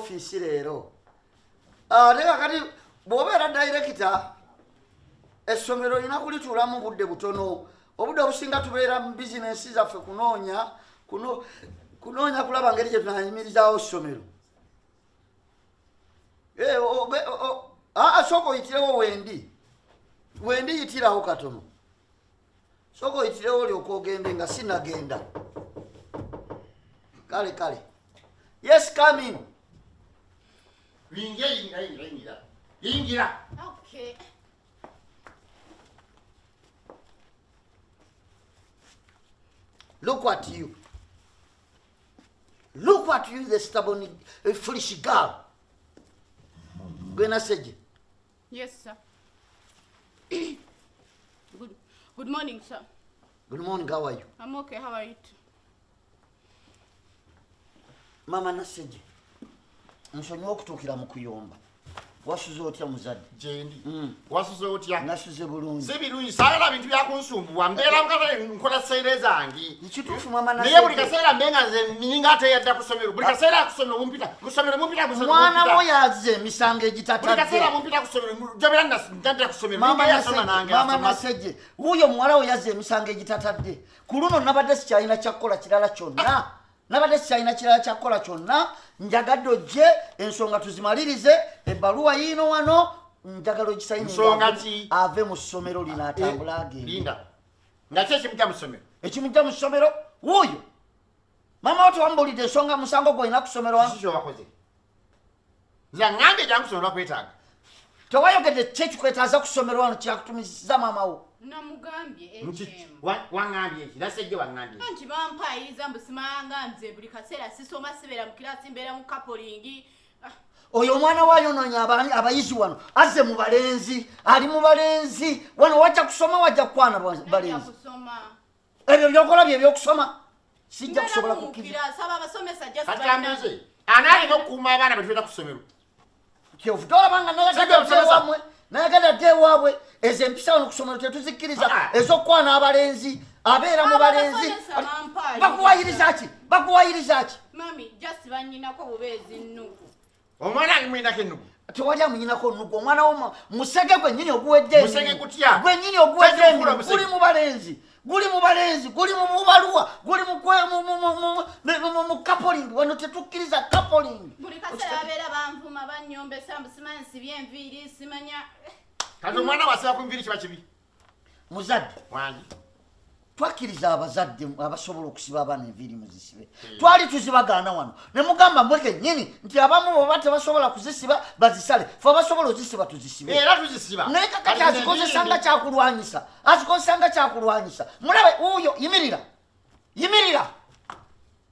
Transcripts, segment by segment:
ofiisi leero. Ate kakati bw'obeera dayirekita essomero olina kulituulamu budde butono. Obudde obusinga tubeera mu bizinensi zaffe kunoonya kunoonya kulaba ngeri gye tunayimirizaawo ssomero. Eh, sooka oyitirewo wendi, wendi yitirawo katono, sooka oyitirewo olyoka ogende nga sinagenda. Kale kale, yes, come in. Yingira, yingira, yingira, yingira, yingira. Okay. Look at you, look at you, the stubborn foolish girl. Gwe Naseje. Yes, sir. Good morning, sir. Good morning, how are you? I'm okay. How are you too? Mama Naseje, nsonyiwa okutuukira mu kuyomba. Wasuze otya muzadde? Gyendi. Wasuze otya? Nasuze bulungi. Si birungi, saagala bintu byakunsumbuwa. Mbeera mukatale, nkola seere zange. Kituufu, mama. Naye buli Naseje, kaseera mbe nga nze ninga ate yadda ku ssomero. Buli kaseera ku ssomero mumpita, ku ssomero mumpita, ku ssomero mwana wo mumpita. yazza emisango Buli egitatadde. kaseera mumpita ku ssomero, jobera nadda ku ssomero. Mama. Ninga yasoma Naseje, nange mama. asoma. Naseje, wuuyo omuwala we yazza emisango egitatadde. Ku luno nabadde sikyalina kyakkola kirala kyonna, nabadde sikyalina kirala kyakkola kyonna. Njagadde ojje ensonga tuzimalirize. Ebbaluwa yiino wano, njagala ogisayininge. Nsonga ki? Ave mu ssomero lino, atambule agende. Linda, nga ki ekimujja mu ssomero? Ekimujja mu ssomero wuuyo mama wo. Tewambuulidde ensonga, musango gwolina ku ssomero wano. Kiki kyobakoze? Nze aŋŋambye jangu ssomero, bakwetaaga. Tewayogedde ki ekikwetaaza ku ssomero wano kyakutumizza maama wo? Namugambye HM. Waŋŋambye eki, Nasejje? Waŋŋambye eki? Anti bampayiriza mbu simanga nze buli kaseera sisoma, sibeera mu kirasi, mbeera mu kapolingi. Ah, Oyo omwana we ayonoonya abayizi wano. Azze mu balenzi, ali mu balenzi wano. Wajja kusoma, wajja kukwana najja balenzi. kusoma. Ebyo byokola bye ebyokusoma? Sijja Mbeera kusobola mu kukkiriza. kirasi, abo abasomesa just Kati balina- ambuuze, ani alina okukuuma abaana bwe tubeera ku ssomero? Kyovudde olaba nga nayagadde Sijja dde kusomesa. ewammwe, nayagadde dde ewaabwe. Ezo empisa wano ku ssomero tetuzikkiriza. Ah. Ez'okukwana abalenzi, abeera mu Abo balenzi. abasomesa bampaayiriza. Bakuwayiriza ki? Bakuwayiriza ki? Mami, just banyinako bubeezi nnugu. Omwana wange mulinako ennugu? Tewali amunyinako nnugu. Omwana wo musege gwennyini oguwedde Musege emirimu. gutya? Gwennyini oguwedde Tajja emirimu. kufuula musege. Guli mu balenzi, guli mu balenzi, guli mu bubaluwa, guli mu mu coupling. Wano tetukkiriza coupling. Buli kaseera babeera banvuma, banyombesa mbu simanyi nsibye enviiri, simanya. Kati omwana wasiba ku nviiri kiba kibi? Muzadde, Wangi. twakkiriza abazadde abasobola okusiba abaana enviiri muzisibe. Twali tuzibagaana wano ne mugamba mwe kennyini nti abamu bweba tebasobola kuzisiba bazisale, fe abasobola ozisiba tuzisibe. Era tuzisiba. Naye kakati azikozesa nga kyakulwanyisa, azikozesa nga kyakulwanyisa. Mulabe wuuyo, yimirira, yimirira.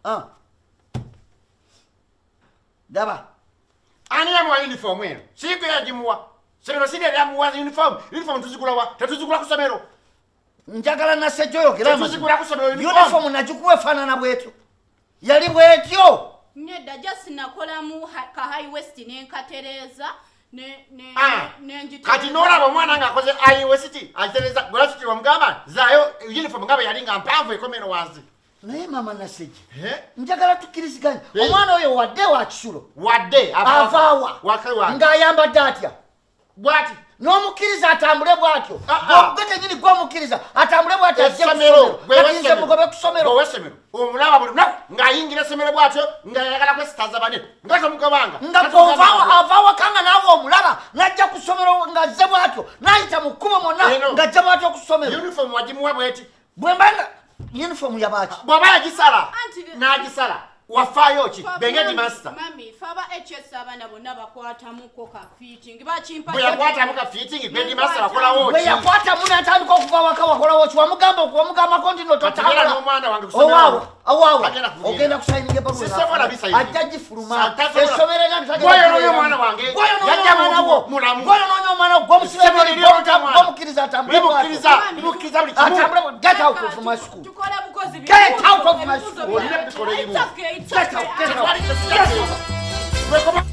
Ah. Daba. Ani yamuwa uniform eno? Siigwe yagimuwa. Somero siri eryamuwa uniform. Uniform tuzigula wa? Tetuzigula ku somero. Njagala Nasejjo oyogere amazima. Tetuzigula ku somero uniform. Uniform nagikuwa efaanana bwetyo, yali bwetyo? Nedda, just nakolamu ka high waist nenkatereeza Ah, nenjitereeza. Kati n'olaba omwana ng'akoze high waist agitereza, gwelakiti wamugamba zaayo uniform nga bwe yali nga mpanvu ekomero wansi. Naye mama Nasejje, Eh? njagala tukkiriziganye. Eh. Omwana oyo wadde wa kisulo? Wadde. Avaawa? Waka wange. Ng'ayambadde atya? Bwati. N'omukkiriza atambule bw'atyo? Ah, ah. Gwe kenyini gwe omukkiriza atambule bw'atyo ajje ku Essomero. ssomero? Kati nze mugobe ku ssomero? Owessomero omulaba buli lunaku ng'ayingira essomero bw'atyo ng'ayagala kwesitaza bane, nga tomugobanga. Nga ava awaka nga naawe omulaba n'ajja ku ssomero ng'azze bw'atyo, n'ayita mu kkubo mwonna Eno. ng'ajja bw'atyo ku ssomero. Uniform wagimuwa bweti? Bwe mbanga uniform yabaaki? Bw'aba yagisala Anti- n'agisala, wafaayo ki benge headmaster? Mami, fe aba HS abaana bonna bakwatamuko ka fitting, bakimpa. Bwe yakwatamu ka fitting, gwe headmaster wakolawo Bwe ki? yakwatamu n'atandika okuva waka, wakolawo ki? Wamugamba wamugambako nti no Kati beera totambula? n'omwana wange ku ssomero. Owaawe, owaawe. Agenda kugenda. Ogenda kusayininga ebbaluwa. Sisobola bisayininga. Ajja gifuluma. Tasobola. Essomero era tagenda Gwoyonoonye kubeeramu. omwana wange. Gwoyonoonye Yajja omwana wo. mulamu. Gwoyonoonye omwana wo. Gwomusiba Essomero ebiri, liri omwana. gwomukkiriza atambule bw'atyo. Limukkiriza, limukkiriza buli kimu. Atambule get out of my school. Tukola bukozi. Get out of my school. Olina bikola ebimu. It's okay, it's Get okay. out, get out. Tetwali tetujateeka. Gwe koma.